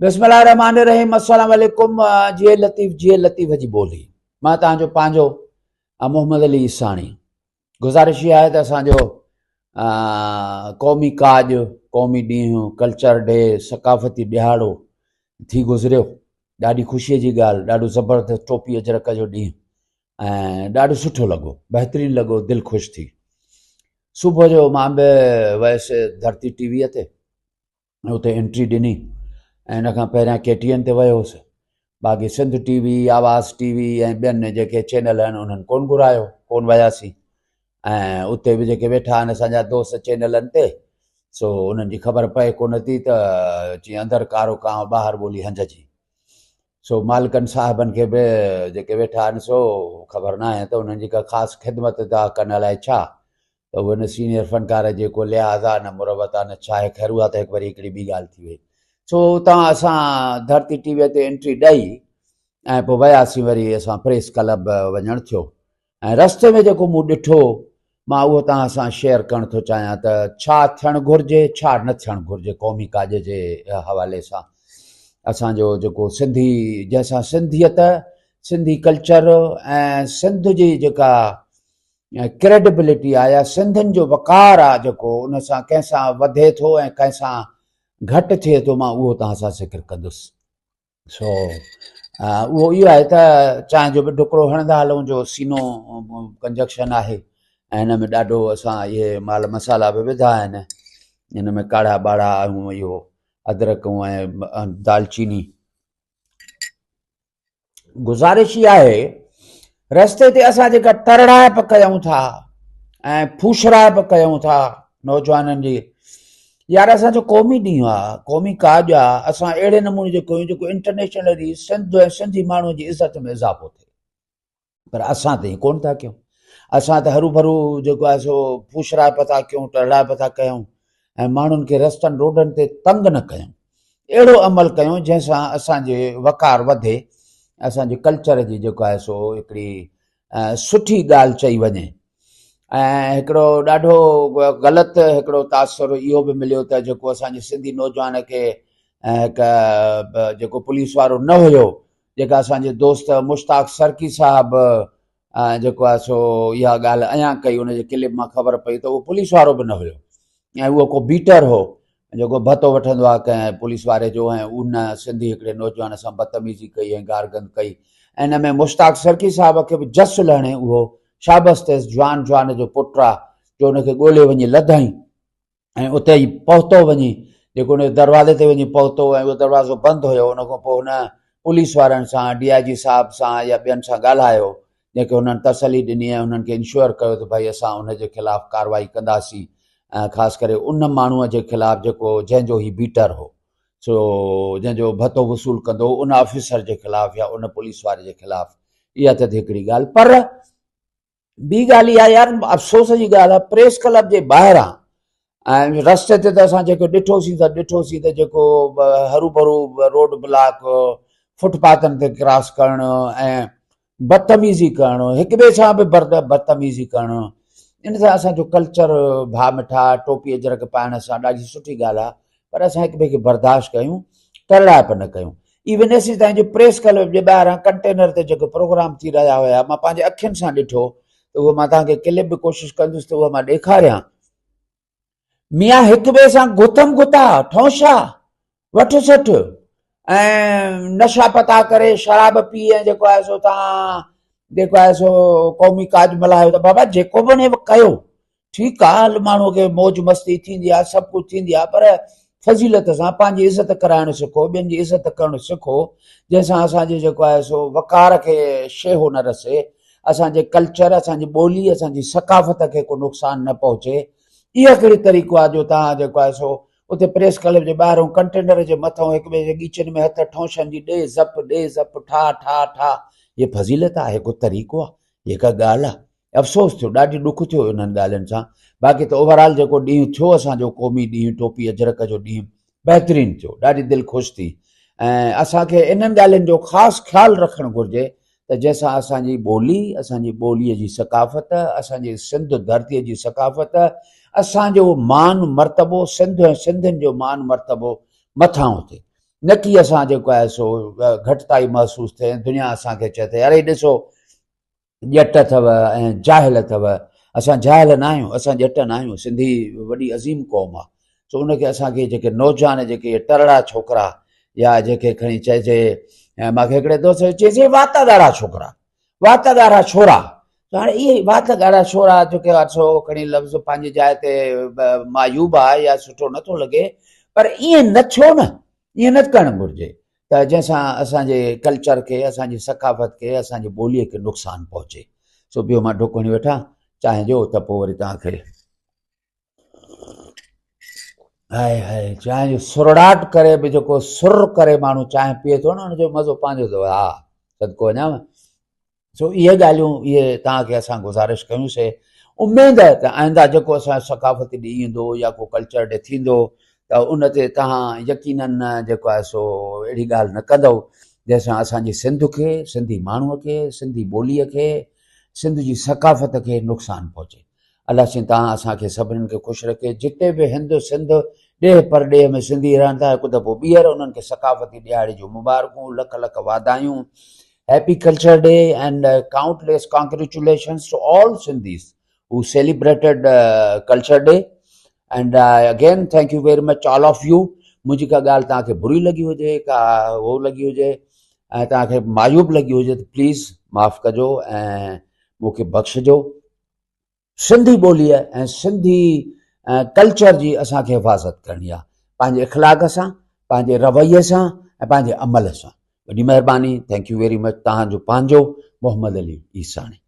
بسم الله الرحمن الرحيم السلام عليڪم جي لطيف جي لطيف جي ٻولي مان توهان جو پنهنجو محمد علي عيساڻي گذارش اها آهي ته اسان جو قومي ڪاڄ قومي ڏينهن ڪلچر ڊي ثقافتي ڏهاڙو ٿي گذريو ڏاڍي خوشيء جي ڳالهه ڏاڍو زبردست ٽوپي اجرڪ جو ڏينهن ۽ ڏاڍو سٺو لڳو بهترين لڳو دل خوش ٿي صبح جو مان به ويس ڌرتي ٽي ويء تي اتي انٽري ڏني ۽ ان کان پهريان ڪي ٽي اين تي ويو هوس باقي Sindh T V Awaz T V ۽ ٻين جيڪي چينل آهن انهن ڪون گهرايو ڪون وياسين ۽ اتي به جيڪي ويٺا آهن اسانجا دوست چينلن تي سو انهن جي خبر پئي ڪونه ٿي ته چي اندر ڪارو ڪانء ٻاهر ٻولي هنج جي سو مالڪن صاحبن کي به جيڪي ويٺا آهن سو خبر ناهي ته انهن جي ڪا خاص خدمت ٿا ڪن الائي ڇا ته اهي نه سينيئر فنڪار جي ڪو لحاظ آ نه مروت آ نه ڇا آهي خير اها ته هڪ وري هڪڙي ٻي ڳالهه ٿي وئي سو اتان اسان ڌرتي ٽي وي تي انٽري ڏئي ۽ پوء وياسين وري اسان پريس ڪلب وڃڻ ٿيو ۽ رستي ۾ جيڪو مون ڏٺو مان اهو توهان سان شيئر ڪرڻ ٿو چاهيان ته ڇا ٿيڻ گهرجي ڇا نه ٿيڻ گهرجي قومي ڪاڄ جي حوالي سان اسان جو جيڪو سنڌي جنهن سان سنڌيت سنڌي ڪلچر ۽ سنڌ جي جيڪا ڪريڊبلٽي آهي يا سنڌين جو وقار آهي جيڪو ان سان ڪنهن سان وڌي ٿو ۽ ڪنهن سان گهٽ ٿئي ٿو مان اهو توهان سان ذڪر ڪندس سو اهو اهو آهي ته چانهه جو به ڍڪڙو هڻندا هلون جو سينو ڪنجڪشن آهي ۽ هن ۾ ڏاڍو اسان اهي مال مسالا به وڌا آهن هن ۾ ڪاڙها ٻاڙها ۽ اهو ادرڪ ۽ دالچيني گذارش اها آهي رستي تي اسان جيڪا ٽرڙائپ ڪيون ٿا ۽ ڦوشرائپ ڪيون ٿا نوجوانن جي يار اسان جو قومي ڏينهن آ قومي ڪاڄ آ اسان اهڙي نموني جو ڪيون جيڪو انٽرنيشنلي سنڌ ۽ سنڌي ماڻهو جي عزت ۾ اضافو ٿئي پر اسان ته ائين ڪونه ٿا ڪيون اسان ته هرو ڀرو جيڪو آهي سو ڦوشرائپ ٿا ڪيون ٽرڙائپ ٿا ڪيون ۽ ماڻهن کي رستن روڊن تي تنگ نه ڪيون اهڙو عمل ڪيون جنهن سان اسان جي وقار وڌي اسان جي ڪلچر جي جيڪو آهي سو هڪڙي سٺي ڳالهه چئي وڃي ۽ هڪڙو ڏاڍو غلط هڪڙو تاثر اهو به مليو ته جيڪو اسان جي سنڌي نوجوان کي هڪ جيڪو پوليس وارو نه هيو جيڪا اسان جي دوست مشتاق سرڪي صاحب جيڪو آهي سو اها ڳالهه عيان ڪئي ان جي ڪلپ مان خبر پئي ته اهو پوليس وارو به نه هيو ۽ اهو ڪو بيٽر هو جيڪو ڀتو وٺندو آهي ڪنهن پوليس واري جو ۽ ان سنڌي هڪڙي نوجوان سان بدتميزي ڪئي ۽ گارگند ڪئي ۽ ان ۾ مشتاق سرڪي صاحب کي به جس لهڻي اهو شابس اٿس جوان جوان جو پٽ آهي جو ان کي ڳولي وڃي لڌائين ۽ اتي ئي پهتو وڃي جيڪو ان دروازي تي وڃي پهتو ۽ اهو دروازو بند هيو ان کان پوء هن پوليس وارن سان ڊي I جي صاحب سان يا ٻين سان ڳالهايو جنهن کي هنن تسلي ڏني ۽ انهن کي انشوئر ڪيو ته ڀائي اسان ان جي خلاف ڪارروائي ڪنداسين ۽ خاص ڪري ان ماڻهوء جي خلاف جيڪو جنهن جو هي بيٽر هو سو جنهن جو ڀتو وصول ڪندو هو ان آفيسر جي خلاف يا ان پوليس واري جي خلاف اها ته هڪڙي ڳالهه پر ٻي ڳالهه اها يار افسوس جي ڳالهه آهي پريس ڪلب جي ٻاهران ۽ رستي تي ته اسان جيڪو ڏٺوسين ته ڏٺوسين ته جيڪو هرو ڀرو روڊ بلاڪ فٽ پاٿن تي ڪراس ڪرڻ ۽ بدتميزي ڪرڻ هڪ ٻئي سان به بدتميزي ڪرڻ ان سان اسان جو ڪلچر ڀاء مٺا ٽوپي اجرڪ پائڻ سان ڏاڍي سٺي ڳالهه آهي پر اسان هڪ ٻئي کي برداشت ڪيون ٽرڙائپ نه ڪيون ايون ايسي تائين جو پريس ڪلب جي ٻاهران ڪنٽينر تي جيڪي پروگرام ٿي رهيا هيا مان پنهنجي اکين سان ڏٺو ته اهو مان توهان کي ڪلپ به ڪوشش ڪندس ته اها مان ڏيکاريان ميان هڪ ٻئي سان گٿم گٿا ٺونشا وٺ سٺ ۽ نشا پتا ڪري شراب پي ۽ جيڪو آهي سو توهان جيڪو آهي سو قومي ڪاڄ ملهايو ته بابا جيڪو به ڪيو ٺيڪ آ هل ماڻهو کي موج مستي ٿيندي آ سڀ ڪجهه ٿيندي آ پر فضيلت سان پنهنجي عزت ڪرائڻ سکو ٻين جي عزت ڪرڻ سکو جنهن سان اسان جي جيڪو آهي سو وقار کي شيهو نه رسي اسان جي ڪلچر اسان جي ٻولي اسان جي ثقافت کي ڪو نقصان نه پهچي اها ڪهڙي طريقو آ جو توهان جيڪو آهي سو اتي پريس ڪلب جي ٻاهرون ڪنٽينر جي مٿان هڪ ٻئي جي ڳيچن ۾ هٿ ٺونشن جي ڏي زپ ڏي زپ ٺا ٺا ٺا هي فضيلت آهي ڪو طريقو آ هي ڪا ڳالهه آ افسوس ٿيو ڏاڍي ڏک ٿيو انهن ڳالهين سان باقي ته اوور آل جيڪو ڏينهن ٿيو اسان جو قومي ڏينهن ٽوپي اجرڪ جو ڏينهن بهترين ٿيو ڏاڍي دل خوش ٿي ۽ اسان کي انهن ڳالهين جو خاص خيال رکڻ گهرجي ته جنهن سان اسان جي ٻولي اسان جي ٻوليء جي ثقافت اسان جي سنڌ ڌرتيء جي ثقافت اسان جو مان مرتبو سنڌ ۽ سنڌين جو مان مرتبو مٿانهون ٿئي. نه ڪي اسان جيڪو آهي سو گهٽتائي محسوس ٿئي ۽ دنيا اسان کي چئي ته يار هي ڏسو ڄٽ اٿو ۽ جاهل اٿو. اسان جاهل نه آهيون، اسان ڄٽ نه آهيون، سنڌي وڏي عظيم قوم آهي. سو ان کي اسان کي جيڪي نوجوان جيڪي ٽرڙا ڇوڪرا يا جيڪي کڻي چئجي مان کي هڪڙي دوست چئي چي وات ڳاڙها ڇوڪرا وات ڳاڙها ڇورا ته هاڻي اهي وات ڳاڙها ڇورا جيڪي آهي سو کڻي لفظ پنهنجي جاء تي معيوب آهي يا سٺو نٿو لڳي پر ائين نه ٿيو نه ائين نه ڪرڻ گهرجي ته جنهن سان اسان جي ڪلچر کي اسان جي ثقافت کي اسان جي ٻوليء کي نقصان پهچي سو ٻيو مان ڍڪ هڻي ويٺان چانهه جو ته پوء وري توهان کي هاء هاء چانهه جو سرڙاٽ ڪري به جيڪو سر ڪري ماڻهو چانهه پيئي ٿو نه ان جو مزو پنهنجو اٿو ها صدقو وڃان سو اهي ڳالهيون اهي توهان کي اسان گذارش ڪيون سي اميد ته آئنده جيڪو اسان جو ثقافتي ڏينهن ايندو يا ڪو ڪلچر ڊي ٿيندو ته ان تي توهان يقينن جيڪو آهي سو اهڙي ڳالهه نه ڪندؤ جنهن سان اسان جي سنڌ کي سنڌي ماڻهوء کي سنڌي ٻوليء کي سنڌ جي ثقافت کي نقصان پهچي الله سائين توهان اسان کي سڀني کي خوش رکي جتي به هند سنڌ ڏيهه پرڏيهه ۾ سنڌي رهن ٿا هڪ دفعو ٻيهر انهن کي ثقافتي ڏهاڙي جون مبارڪون لک لک واڌايون happy culture day and countless congratulations to all Sindhis who celebrated culture day and again thank you very much all of you منهنجي ڪا ڳالهه توهان کي بري لڳي هجي ڪا هو لڳي هجي ۽ توهان کي معيوب لڳي هجي ته پليز معاف ڪجو ۽ مون کي بخشجو سنڌي ٻوليء ۽ سنڌي ڪلچر جي اسان کي حفاظت ڪرڻي آهي پنهنجي اخلاق سان پنهنجي رويي سان ۽ پنهنجي عمل سان وڏي مهرباني thank you very much توهان جو پنهنجو محمد علي عيساڻي.